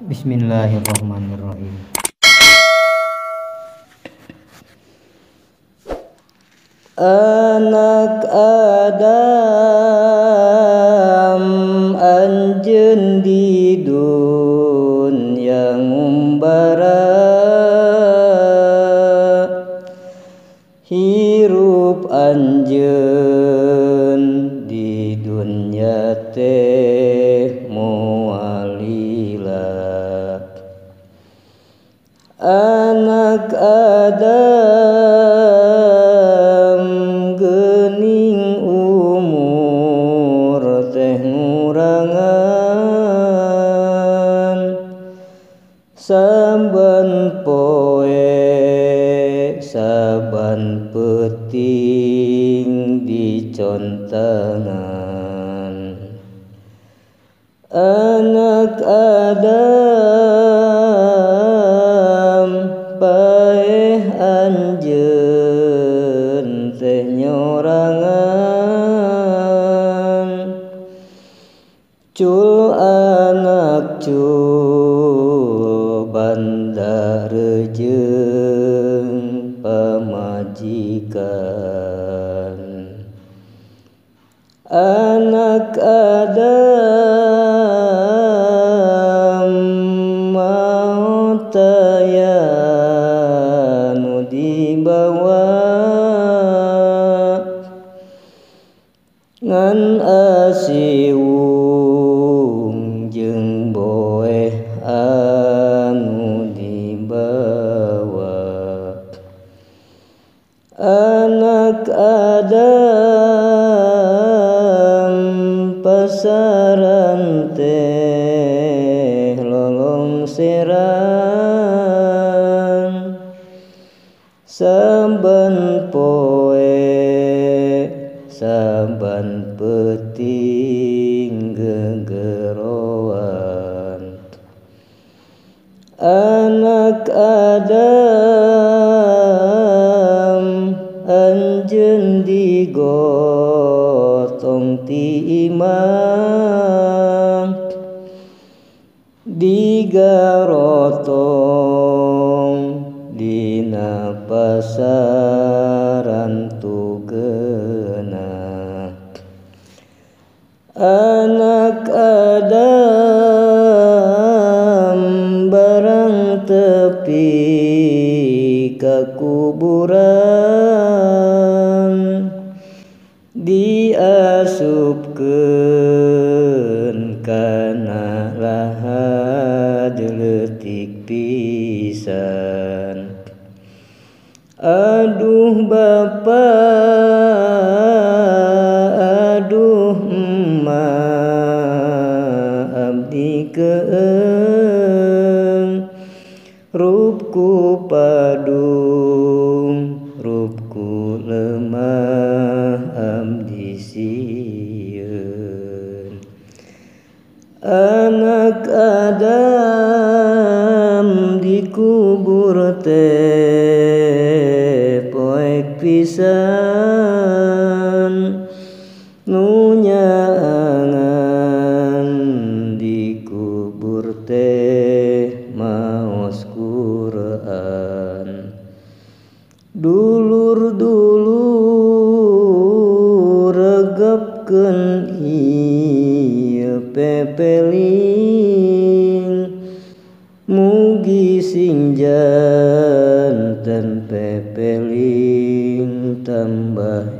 Bismillahirrahmanirrahim. Anak Adam anjeun di dunya ngumbara, hirup anjeun di dunya teh moal lila. Anak Adam geuning umur teh ngurangan, saban poe saban peuting dicontangan. Anak Adam paeh anjeun teh nyorangan, cul anak cul banda rejeung pamajikan. Anak Adam maot aya nu dibawa, ngan asiwung jeung boeh anu dibawa. Anak Adam pasaran teh lolongseran, saban poe saban peuting gegeroan. Anak Adam anjeun digotong ti imah, digarotong dina pasaran tugena. Anak Adam barang tepi ka kuburan, diasupkeun kana lahad leutik pisan. Aduh bapa, aduh emak, abdi keeng, rupku padung, rupku lemah, abdi sieun. Anak Adam dikubur teh poek pisan, nu nyaangan dikubur teh maos Quran. Dulur-dulur regepkeun ieu pepeling, mugi sing janten pepeling tambah.